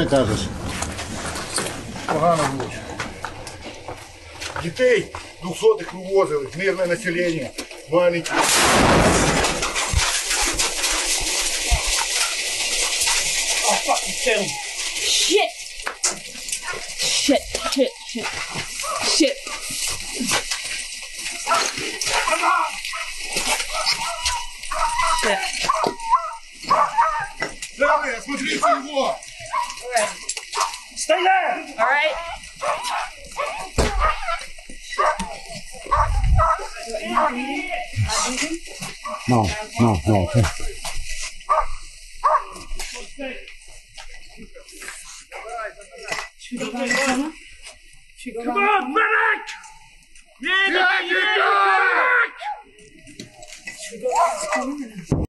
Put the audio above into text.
Кажеш? Погано було. Дітей двохсотих вивозили, мирне населення, маленькі. Shit! Shit, shit, shit. Shit. Shit. Далее, смотрите его! Stay there! All right. No, no, no. Okay. Should we go round the corner? Should we go Come round on, medic! Medic! Should we go round the corner?